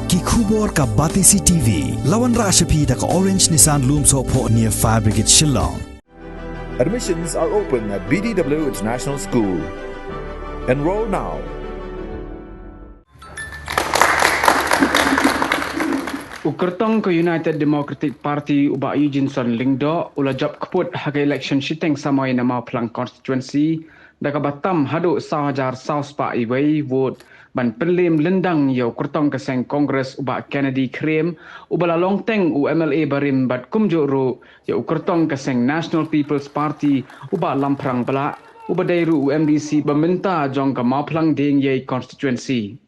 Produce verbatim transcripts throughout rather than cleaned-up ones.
Ki khubor ka Batesi T V. La wanrah sha phi da ka Orange Nissan Lumsohphoh near Fire Brigade Shillong. Admissions are open at B D W International School. Enroll now. U kyrtong ka United Democratic Party u Bah Eugeneson Lyngdoh u la jop kput ha ka election shiteng samoi na Mawphlang constituency da kaba tam haduh saw hajar saw spah wei vote ban pynliem lyndang ïa u kyrtong ka seng Congress u Bah Kennedy Khrem uba la long teng u M L A barim bad kumjuh ruh ïa u kyrtong ka seng National People's Party u Bah Lamphrang Blah uba dei ruh u M D C ba mynta jong ka Mawphlang Diengiei constituency.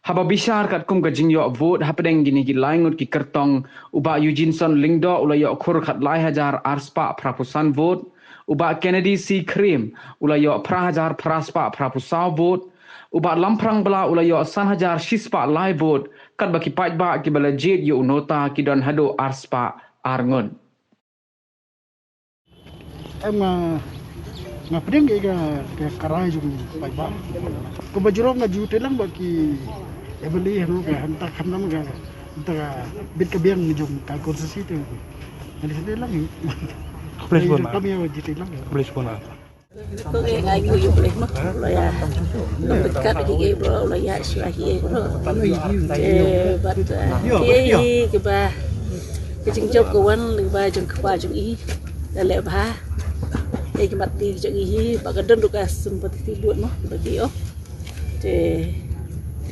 Haba bishar katkum ka jingïoh vote hapdeng kine ki lai ngut ki kyrtong, u Bah Eugeneson Lyngdoh u la ïoh khur khatlai hajar ar spah phra phew san vote, u Bah Kennedy C Khrem u la ïoh phra hajar phra spah phra phew saw vote, u Bah Lamphrang Blah u la ïoh san hajar shi spah lai vote, katba ki paidbah kiba la jied ïa u nota ki don haduh ar spah ar ngut. Em, nga, nga pdiang ïa ka, ka, ka rai jong paidbah. Kumba jrong nga ju tei lang bad ki M L A hano ka hangta kham nam ka, hangta ka bit ka biang jong ka constituency te. Nga ju tei lang. Khublei shibun. Nga ju tei lang. Khublei shibun. Ko ke ngai ku yu bleh mo. Lo ya. Lo ka ki e bro, lo ya shu hi e bro. Eh, but, eh, ke, ke ba. Ka jingjop ka wan lyngba jong kpa jong i. Da leh bha. Ïa ki mat ti jong i hi ba ka don ruh ka sympathy bun mo ba ki ïoh. Te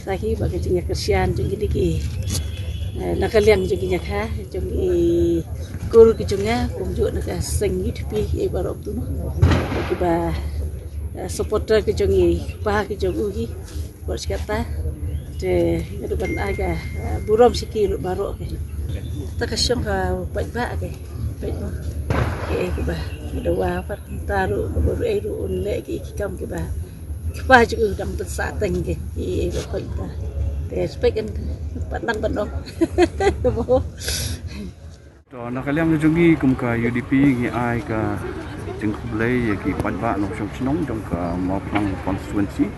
sa hi ba ka jingïakyrshan jong kine ki, eh, na ka liang jong ki ñiakha jong i kur ki jong nga kumjuh na ka seng U D P ïa baroh tu mo. Kiba, eh, supporter ki jong i kpa ki jong u hi. Bad shi katta te nga dei ban ai ka, eh, burom sha ki ruh baroh ki. Ta ka shong ka paidbah ki. Paidbah. Ki, kiba dawa pat ta ruh, ba ruh ei ruh un leh ki, ki kam kiba, kiba ju dang pynsah teng ki. Ki, ki ba paidbah. Te spek en pat nang ban ong. To, na ka liang ka jong ngi kum ka U D P ngi ai ka jingkhublei ïa ki paidbah nongshong shnong jong ka Mawphlang constituency.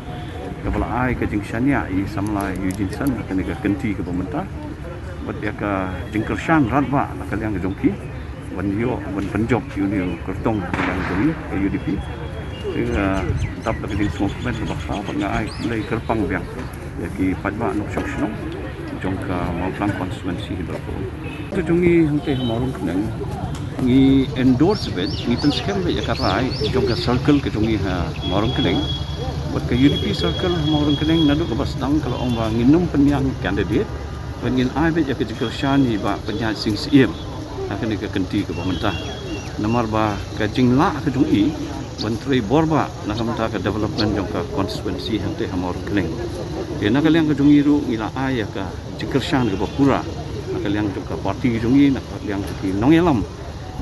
Kaba la ai ka jingshaniah ïa i samla Eugeneson ha kane ka kynti kaba mynta. Bad ïa ka jingkyrshan radbah na ka liang ka jong ki ban ïoh ban pynjop ïa une u kyrtong na ka liang ka jong ngi ka U D P. Te, eh, dap da ka jingsngewkmen kaba khraw bad nga ai khublei kyrpang biang ïa ki paidbah nongshong shnong jong ka Mawphlang constituency hi baroh. Ka jong ngi hangtei ha Mawryngkneng ngi endorse beit, ngi pynskhem beit ïa ka rai jong ka circle ka jong ngi ha Mawryngkneng. Bad ka U D P circle ha Mawryngkneng naduh kaba sdang ka la ong ba ngin ym pynïang candidate bad ngin ai beit ïa ka jingkyrshan ïa i Bah Pynïaid Sing Syiem ha kane ka kynti kaba mynta. Namar ba ka jinglah ka jong i ban trei bor bah na ka bynta ka development jong ka constituency hangtei ha Mawryngkneng. Te na ka liang ka jong i ruh ngi la ai ïa ka jingkyrshan kaba pura na ka liang jong ka party ka jong i, na ka liang jong ki nongïalam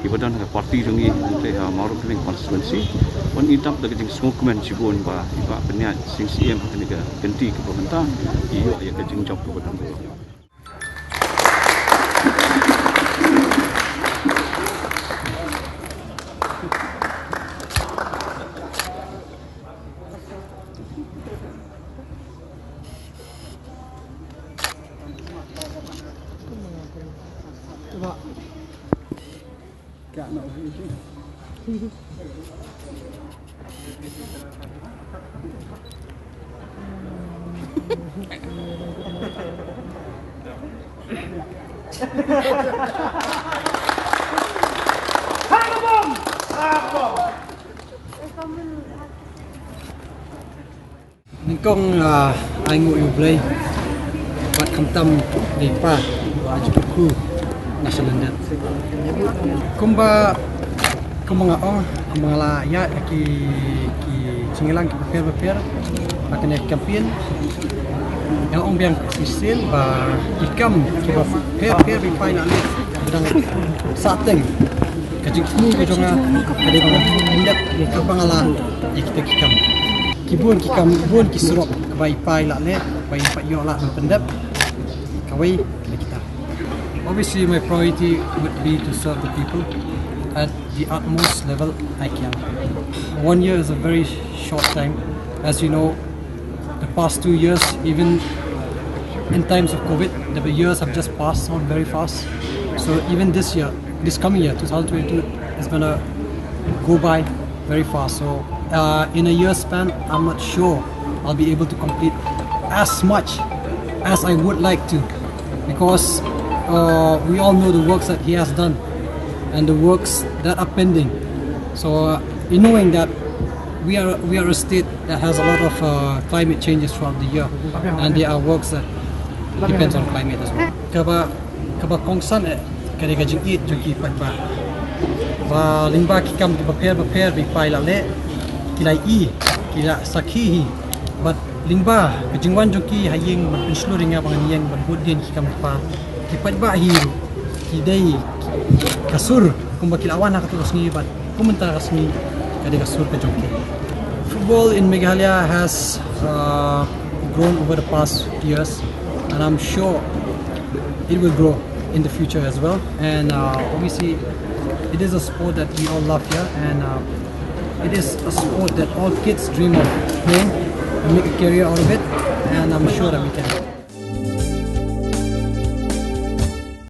kiba don ha ka party jong i hangtei ha Mawryngkneng constituency. Ban i dap da ka jingsngewkmen shibun ba i Bah Pynïaid Sing Syiem ha kane ka kynti kaba mynta i ïoh ïa ka jingjop kaba dang Nyngkong, ah, ai nguh ïa U Blei bad khamtam ïa i Pa ba ju kyrkhu na sha lyndet. Kumba, kumba nga ong, kumba nga la ïa ki, ki jingïalang ki bapher bapher ha kane ka campaign, nga ong biang shisien ba ki kam kiba pher pher ba i Pa i la leh ba dang sah teng ka jingthmu ka jong nga ka dei ba nga pyndep ïa kaba nga la ïa kita ki kam. Ki bun ki kam, bun ki surok kaba i Pa i la leh ba i Pa i ïoh lah ban pyndep. Kawei na kita. Obviously, my priority would be to serve the people at the utmost level I can. One year is a very short time. As you know, the past two years, even In times of COVID, the years have just passed on very fast. So even this year, this coming year, two thousand twenty-two, is gonna go by very fast. So uh, in a year span, I'm not sure I'll be able to complete as much as I would like to, because uh, we all know the works that he has done and the works that are pending. So uh, in knowing that we are we are a state that has a lot of uh, climate changes throughout the year, and there are works that depends on climate as well. Kaba kaba kongsan eh, ka dei ka jingïeit jong ki paidbah. Ba lyngba ki kam kiba pher ba pher ba ki paid la leh, ki la ïohi, ki la sakhi hi. Bad lyngba ka jingwan jong ki ha ïing ban pynshlur ïa nga ba ngan ïeng ban bud dien ki kam kiba pher, ki paidbah hi ruh ki dei ka sur kumba ki la wan ha kato ka sngi bad kum mynta ka sngi ka dei ka sur ka jong ki. Football in Meghalaya has uh, grown over the past years, and I'm sure it will grow in the future as well. And uh, obviously, it is a sport that we all love here, and uh, it is a sport that all kids dream of playing and make a career out of it. And I'm sure that we can.